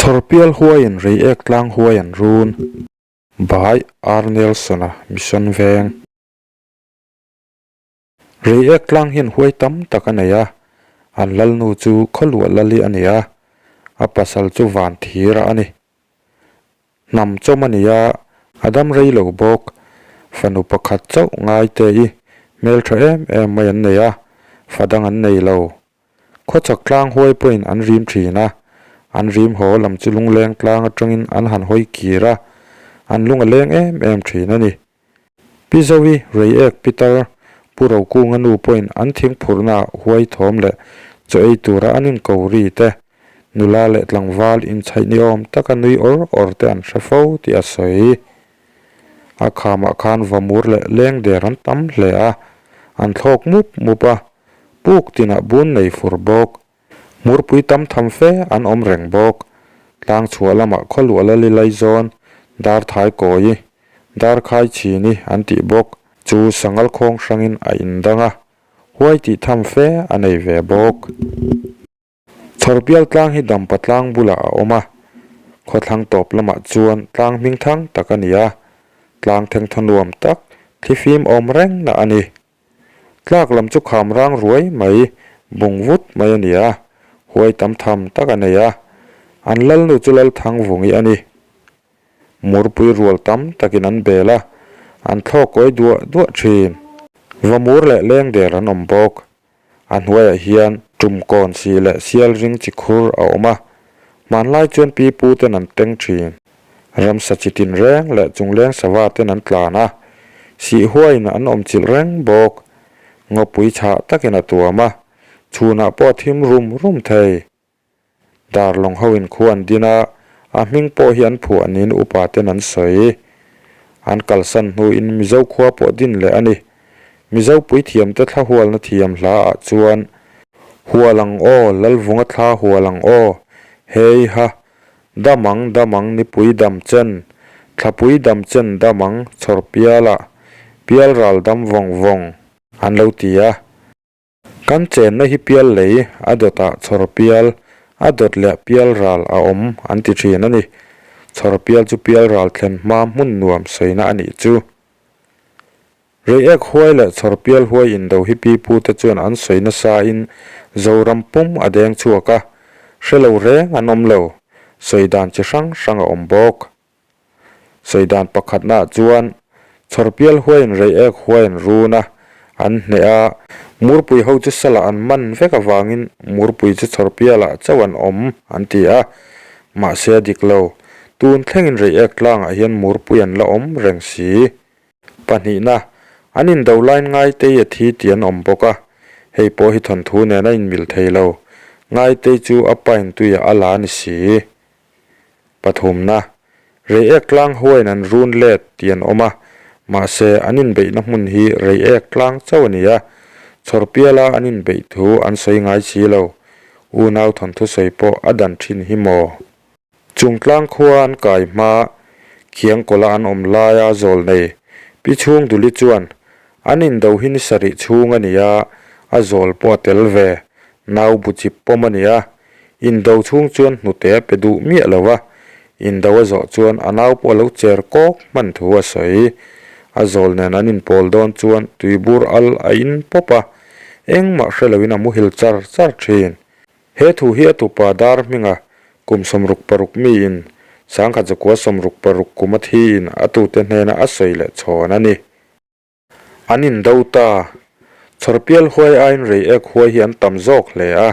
Chhawrpial huaiin Reiek tlang huai an run. By R. Nelson-a Mission Veng. Reiek tlang hian huai tam tak a nei a, an lalnu chu khawluah lali a ni a, a pasal chu van thira a ni. Hnam chawm a ni a, a dam rei lo bawk. Fanu pakhat chauh ngai te i hmeltha em em mai an nei a, fa dang an nei lo. Khawchhak tlang huai pawhin an rim thin a, an rim haw lam chu lungleng tlang atangin an han hawi kir a, an lung a leng em em thin a ni. Pi Zoe, Reiek Pitar, Pu Rokunga nu pawhin an thingphurhna huai thawm leh chaw ei tura an inko ri te, nula leh tlangval inchhaih ni awm taka nui awr awr te an hre fo tih a sawi. A khamah khan vamur leh leng der an tam hle a, an thlawk mup mup a, puk tinah bun nei fur bawk. Hmurpui tam tham fe an awm reng bawk. Tlang chhuah lamah khawluah la li lai zawn, dar thai kawi, dar khai chhini an tih bawk chu sangal khawng hrangin a indang a, huai tih tham fe a nei ve bawk. Chhawrpial tlang hi Dampa tlang bulah a awm a, khawthlang tawp lamah chuan tlang hming thang tak a ni a, tlang thengthaw nuam tak thlifim awm reng na a ni. Tlak lam chu kham rang ruai mai, bung vut mai a ni a, huai tam tham tak a nei a, an lalnu chu Lalthang vungi a ni. Murpui rual tam takin an bel a, an thlawk kawi duah duah thin. Vamur leh lengder an awm bawk. A hnuaiah hian tum kawn si leh sial ring chi khur a awm a, hmanlai chuan pi pu ten an teng thin. Ramsa chi tin reng leh chungleng sava ten an tlan a, sih huaiin an awm chilh reng bawk. Ngawpui chhah takin a tuam a, chhunah pawh a thim rum rum thei. Darlawng ho in khu an din a, a hming pawh hi an phuah niin upa ten an sawi. An kalsan hnuin Mizo khua pawh din leh a ni. Mizo puithiamte thla hualna thiam hla ah chuan, Hual ang aw, Lalvunga thla hual ang aw, hei ha, dam ang, dam ang, nipui dam chen, thlapui dam chen dam ang, chhawr pialah, pialral dam vawng vawng, an lo ti a. Kan chenna hi pial lei a dawtah chhawr pial, a dawt leh pial ral a awm an ti thin a ni. Chhawr pial chu pial ral thlen hma hmun nuam sawina a nih chu. Reiek huai leh chhawr pial huai indo hi pipu te chuan an sawi nasa in Zoram pum a deng chhuak a, hre lo reng an awm lo, sawi dan chi hrang hrang a awm bawk. Sawi dan pakhatnaah chuan chhawrpial huaiin reiek huai an run a, an hneh a, Murpui ho chu salah an man vek avangin Murpui chu chhawrpialah chauh an awm an ti a, mahse a dik lo, tun thlengin reiek tlangah hian Murpui an la awm reng si. Pahnihna, an indo lain Ngaitei a thi tih an awm bawk a, hei pawh hi thawnthu nen a inmil thei lo, Ngaitei chu a pain tuiah a la a ni si. Pathumna, Reiek tlang huain an run let tih an awm a, mahse an inbeihna hmun hi Reiek tlang chauh a ni a, chhawrpiala an inbeih thu an sawi ngai si lo, unau thawnthu sawi pawh a dan thin hi maw? Chung tlang khua an kai hma, Khiangkawla an awm laia zawl nei, Pi Chhungduli chuan an indo hi ni sarih chhung a ni a, a zawl pawh a tel ve, nau bu chip pawm a ni a, Indo chhung chuan hnute a pe duh miah lo a, indo a zawh chuan a nau pawh a lo cher kawk hman thu a sawi. A zawl nen an inpawl dawn chuan tuibur al a in pawp a, engmah hre loin a muhil char char thin. He thu hi a tupa dar hminga kum 66 miin sangkhat zakua 66 kum a thiin a tute hnena a sawi leh chhawn a ni. An indo ta. Chhawrpial huai aiin reiek huai hi an tam zawk hle a,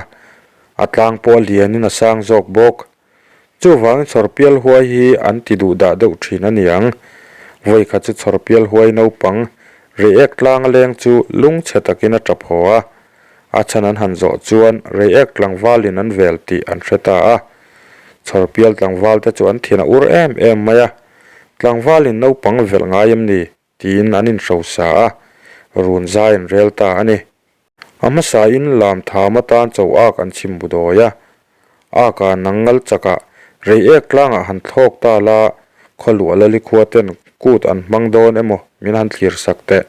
a tlang pawh a lianin a sang zawk bawk. Chuvangin chhawrpial huai hi an ti duh dah deuh thin a niang. Vawikhat chu chhawrpial huai naupang reiek tlang a leng chu lungchhe takin a tap haw a, a chhan an han zawh chuan reiek tlangvalin an vel tih an hre ta a. Chhawrpial tlangval te chu an thin a ur em em mai a, Tlangvalin naupang velh ngai em ni? Tiin an inhrosa a, run zai an rel ta a ni. A hmasain lam tham atan cho ak an chhim bu dawi a, aka nang ngal chakah reiek tlangah han thlawk ta la, khawluah lali khua ten kut an hmang dawn emaw min han thlir sak teh.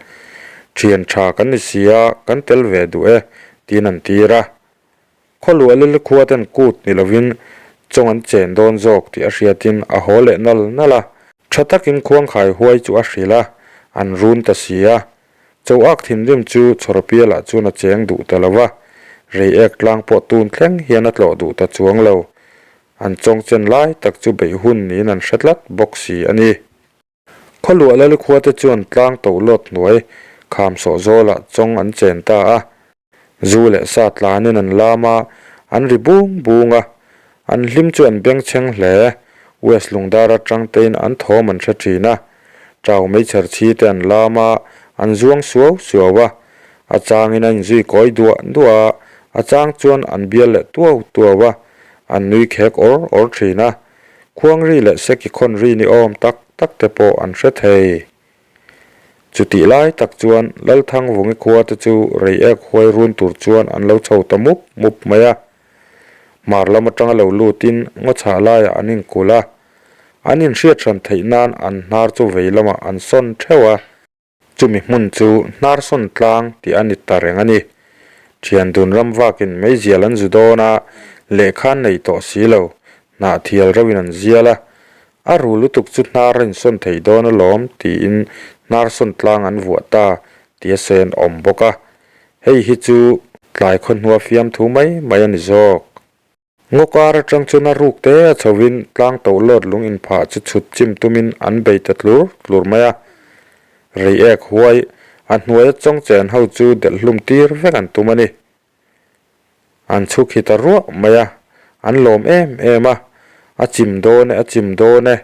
Thian tha kan ni si a, kan tel ve duh e, tiin an tir a. Khawluah lali khua ten kut ni lovin Chawng an chen dawn zawk tih a hriatin a haw leh nal nal a. Tha takin khuangkhai huai chu a hrilh a, an run ta si a. Cho ak thinrim chu Chhawrpialah chuan a cheng duh ta lo va, Reiek tlang pawh tun thleng hian a tlawh duh ta chuang lo. An chawng chen lai tak chu beih hun niin an hre tlat bawk si a ni. Khawluah Lalikhua te chuan tlang to lawt hnuai kham sawh zawlah chawng an chen ta a. Zu leh sa tlanin an lam a, an ri bung bung a. An hlim chu an bengchheng hle. West Lungdar atang tein an thawm an hre thin a. Tau meichher chhi te an lam a, an zuang suau suau a. A changin a inzui kawi duah duah a, a chang chuan an bial leh tuau tuau a, an nui khek awr awr thin a. Khuang ri leh seki khawn ri ni awm tak tak te pawh an hre thei. Chutih lai tak chuan Lalthangvungi khua te chu Reiek huai run tur chuan an lo chho ta mup mup mai a. Hmar lam atanga lo lutin ngaw chhah laiah an inkulh a, an inhriat hran theih nan an hnar chu vei lamah an sawn theuh a. Chumi hmun chu hnar sawn tlang tih a ni ta reng a ni. Thian dun ram vakin meizial an zu dawn a, lehkha an nei tawh si lo, hnah thial reuhin an zial a. A ru lutuk chu hnar a insawn thei dawn alawm tiin hnar sawn tlang an vuah ta tih a sawi an awm bawk a. Hei hi chu tlai khawhnua fiamthu mai mai a ni zawk. Ngaw kar atang chuan a ruk te a chhovin tlang to lawt lung inphah chu chhut chim tumin an bei ta tlur tlur mai a. Reiek huai, a hnuaia chawng chen ho chu delh hlum tir vek an tum a ni. An chhuk hi ta ruah mai a, an lawm em em a, a chim dawn e, a chim dawn e,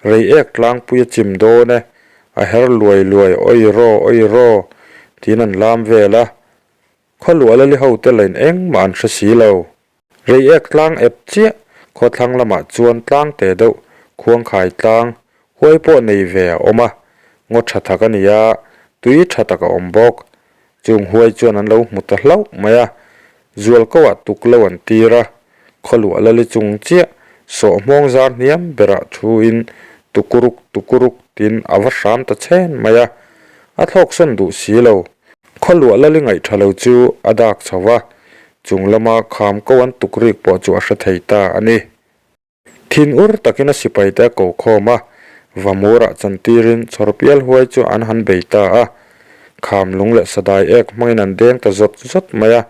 Reiek tlangpui a chim dawn e, a her luai luai, oi raw, oi raw, tiin an lam vel a. Khawluah lali hote lain engmah an hre si lo. Reiek tlang ep chiah khawthlang lamah chuan tlang te deuh khuangkhai tlang huai pawh nei ve a awm a, ngaw tha tak a ni a, tui tha tak a awm bawk. Chung huai chuan an lo hmu ta hlauh mai a, zual ko ah tuk lo an tir a, khawluah lali chung chiah sawhmawng zar hniam berah thu in tukuruk tukuruk tiin a va hram ta chhen mai a, a thlawk sawn duh si lo. Khawluah lali ngaihtha lo chu a dak chho va, chung lama kham ko an tuk rik pawh chu a hre thei ta a ni. Thin ur takin a sipaite a ko khawm a, Vamurah chantirin chhawrpial huai chu an han bei ta a. Kham lung leh sadai ek hmangin an deng ta zawt zawt mai a,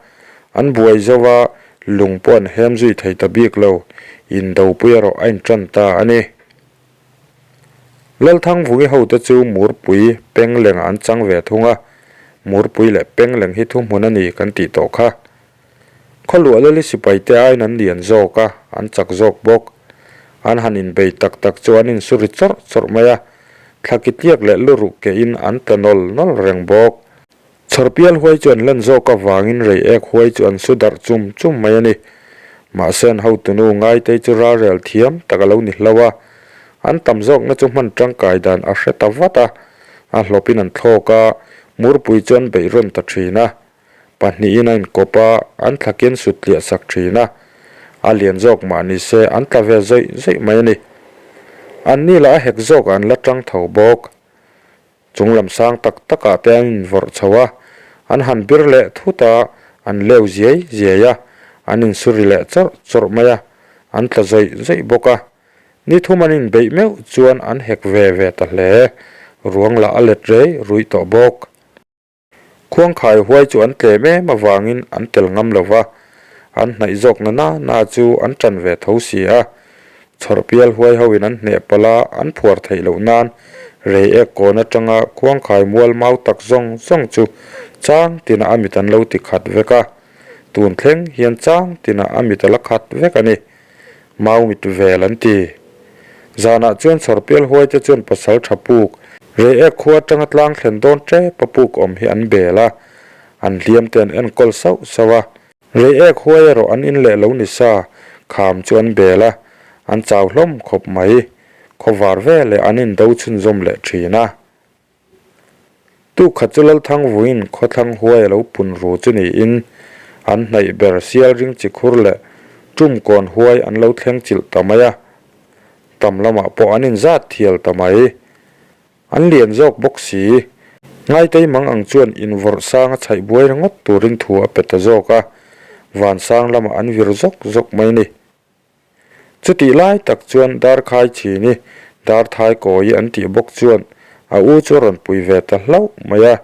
an buai zo va, lung pawh an hem zui thei ta bik lo, indopui erawh a intan ta a ni. Lalthangvungi hote chu Murpui Penglengah an chang ve thung a, Murpui leh Pengleng hi thuhmun a ni kan tih tawh kha. Khawluah Lali sipaite aiin an lian zawk a, an chak zawk bawk. An han inbei tak tak chu an insu ri chawrh chawrh mai a, thlaki tliak leh luruh kehin an tla nawl nawl reng bawk. Chhawrpial huai chu an lan zawk avangin Reiek huai chu an su darh chum chum mai a ni. Mahse an hotunu Ngaitei chu ralrel thiam tak a lo ni hlauh a, an tam zawkna chu hman tangkai dan a hre ta vat a, a hlawpin an thlawk a, Murpui chu an beih rawn ta thin a. Pahnihin a inkawp a, an thlakin sut tliah sak thin a, a lian zawk mah ni se an tla ve zawih zawih mai a ni. Anni lah a hek zawkah an la tang tho bawk. Chung lam sang tak takah te an invawrh chho a, an han bir leh thut a, an leu ziai ziai a, an insuri leh chawrh chawrh mai a, an tla zawih zawih bawk a. Ni thum an inbeih meuh chuan an hek ve ve ta hle, ruang lah a let rei ruih tawh bawk. Khuangkhai huai chu an tlem em avangin an tel ngam lo va, an hnaih zawk na na na chu an ṭan ve tho si a. Chhawrhpial huai hoin an hneh palh a, an phuar theih loh nan Reiek kawn aṭanga khuangkhai mual mau tak zawng zawng chu chang tinah a mit an lo ti khat vek a. Tun thleng hian chang tinah a mit a la khat vek a ni. Mau mit vel an ti. Zanah chuan chhawrpial huai te chuan pasal tha puk, Reiek khua atanga tlang thlen dawn tep a puk awm hi an bel a, an hliam te an enkawl sauh sauh a. Reiek huai erawh an in leh lo ni sa, kham chu an bel a, an chau hlawm khawp mai. Khawvar veleh an indo chhunzawm leh thin a. Tukhat chu Lalthangvuiin khawthlang huai a lo pun ru chu niin an hnaih ber sialring chi khur leh tum kawn huai an lo thleng chilh ta mai a, tam lamah pawh an inzat thial ta mai. An lian zawk bawk si. Ngaitei mang ang chuan invawrh sang a chhaih buai ringawt turin thu a pe ta zawk a, vansang lamah an vir zawk zawk mai a ni. Chutih lai tak chuan Darkhai chhini Darthai kawi an tih bawk chuan a u chu a rawn pui ve ta hlauh mai a,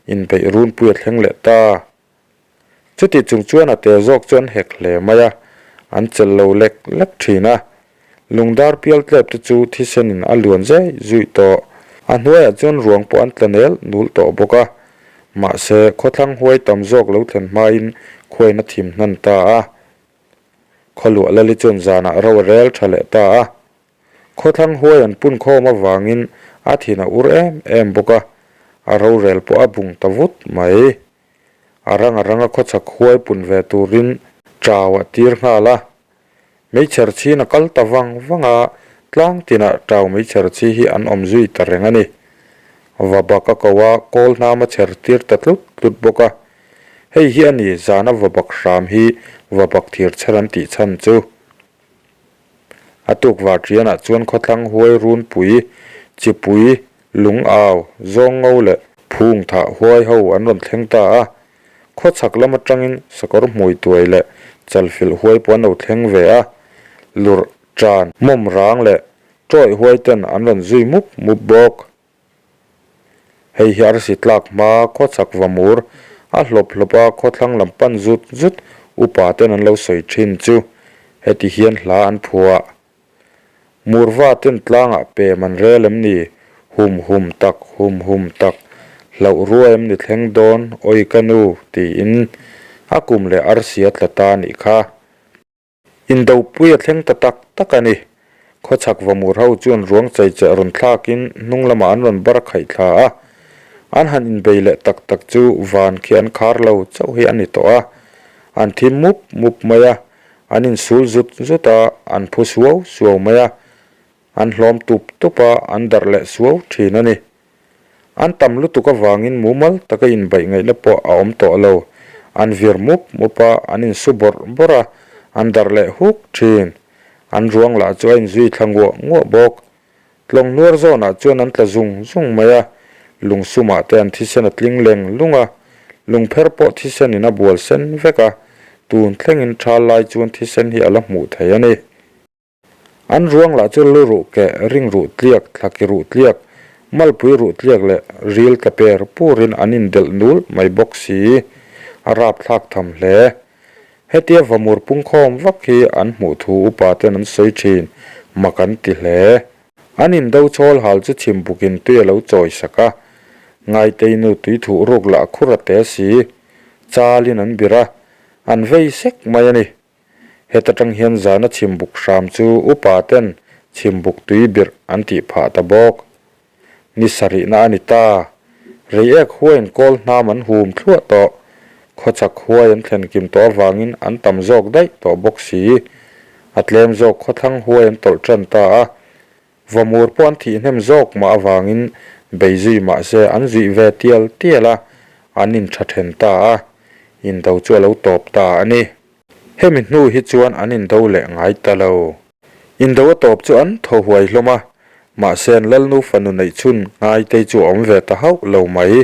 inbeih runpui a thleng leh ta. Chutih chung chuan a te zawk chu an hek hle mai a, an chelh lo lek lek thin a. Lungdar pial tlep te chu thisenin a luan zai zuih tawh. A hnuaiah chuan ruang pawh an tla nel nul tawh bawk a. Mahse, khawthlang huai tam zawk lo thlen hmain khuain a thim hnan ta a. Khawluah Lali chuan zanah ro a rel tha leh ta a. Khawthlang huai an pun khawm avangin a thin a ur em em bawk a, a rorel pawh a bung ta vut mai. A rang a ranga khawchhak huai pun ve turin ṭau a tir nghal a. Meichher chhin a kal ta vang vang a, tlang tinah ṭau meichher chhi hi an awm zui ta reng a ni. Va bak a ko a, kawl hnam a chher tir ta tlut tlut bawk a. Hei hi a ni, zana va bak hram hi va bak thir chher an tih chhan chu. A tukvar ṭianah chuan khawthlang huai runpui, chipui, lung au, zawng ngo leh phung thah huai ho an rawn thleng ta a. Khawchhak lam aṭangin sakawr hmui tuai leh chalfilh huai pawh an lo thleng ve a. Lurh, ṭan, mawm rang leh ṭawih huai ten an rawn zui mup mup bawk. Hei hi arsi tlak hma khawchhak vamur a hlawp hlawp a khawthlang lam pan zut zut upa ten an lo sawi thin chu heti hian hla an phuah. Murva ten tlangah pem an rel em ni? Hum hum tak, hum hum tak, hlauh rua em ni thleng dawn, awi ka nu tiin a kum leh arsi a tla ta a nih kha. Indopui a thleng ta tak tak a ni. Khawchhak vamur ho chuan ruang chaicheh rawn thlakin hnung lamah an rawn bar khaih thla a. An han inbei leh tak tak chu van khi an khar lo chauh hi a ni tawh a. An thi mup mup mai a, an insul zut zut a, an phu suau suau mai a. An hlawm tup tup a, an darh leh suau thin a ni. An tam lutuk avangin mumal taka inbaih ngaihna pawh a awm tawh lo. An vir mup mup a, an insu bawrh bawrh a, an darh leh huk thin. An ruang lah chu a inzui thla nguah nguah bawk. Tlawng hnuar zawnah chuan an tla zung zung mai a, lungsumah te an thisen a tling leng lung a, lungpher pawh thisenin a bual sen vek a, tun thlengin thal lai chuan thisen hi a la hmuh thei a ni. An ruang lah chu lu ruh keh, ring ruh tliak, thlaki ruh tliak, malpui ruh tliak leh ril tla per purin an indelh nul mai bawk si. A rapthlak tham hle. Hetia vamur pungkhawm vak hi an hmuh thu upa ten an sawi thin, mak an ti hle. An indo chhawl hal chu chhim bukin tui a lo chawi sak a, Ngaitei nu tui thuh ruk lah a khur a te si. Chalin an birh a, an vei sek mai a ni. Heta tang hian zana chhimbuk hram chu upa ten chhimbuk tui birh an tih phah ta bawk. Ni sarihna a ni ta. Reiek huaiin kawl hnam an hum thluah tawh. Khawchhak huai an thlen kim tawh avangin an tam zawk daih tawh bawk si. A tlem zawk khawthlang huai an tawlh tan ta a. Vamur pawh an thih hnem zawk mah avangin bei zui mah se an zuih ve tial tial a, an intha then ta a, indo chu a lo tawp ta a ni. Hemi hnu hi chuan an indo leh ngai ta lo. Indo a tawp chu an thaw huai hlawm a, mahse an Lalnu fanu neih chhun Ngaitei chu a awm ve ta hauh lo mai.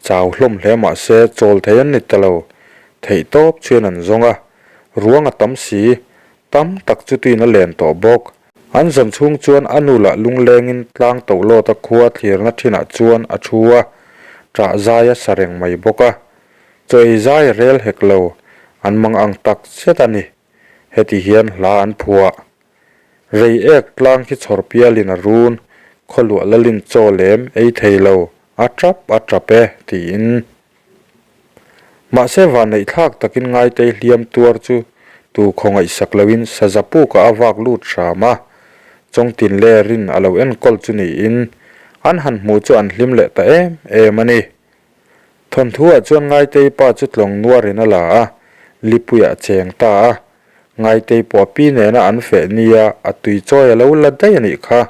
Chau hlawm hle mah se chawl thei an ni ta lo, theih tawp chuan an zawng a, ruang a tam si, tam tak chu tuin a len tawh bawk. An zan chhung chuan a nu lah lunglengin tlang toh lawta khua thlirna thinah chuan a thu a, ṭah zai a sa reng mai bawk a. Chaw ei zai a rel hek lo, an mang ang tak zet a ni. Heti hian hla an phuah. Rei ek tlang khi chhawr pialin a run, khawluah lalin chaw lem ei thei lo, a ṭap a ṭap e, tiin. Mahse vanneih thlak takin Ngaitei hliam tuar chu tu khawngaihsak loin saza pukah a vak lut hram a, Chawngtin Lerin a lo enkawl chu niin an han hmuh chu an hlim leh ta em em a ni. Thawnthuah chuan Ngaitei pa chu tlawng nuarin a la a, lipuiah a cheng ta a, Ngaitei pawh a pi nena an feh nia a tui chawi a lo la daih a nih kha.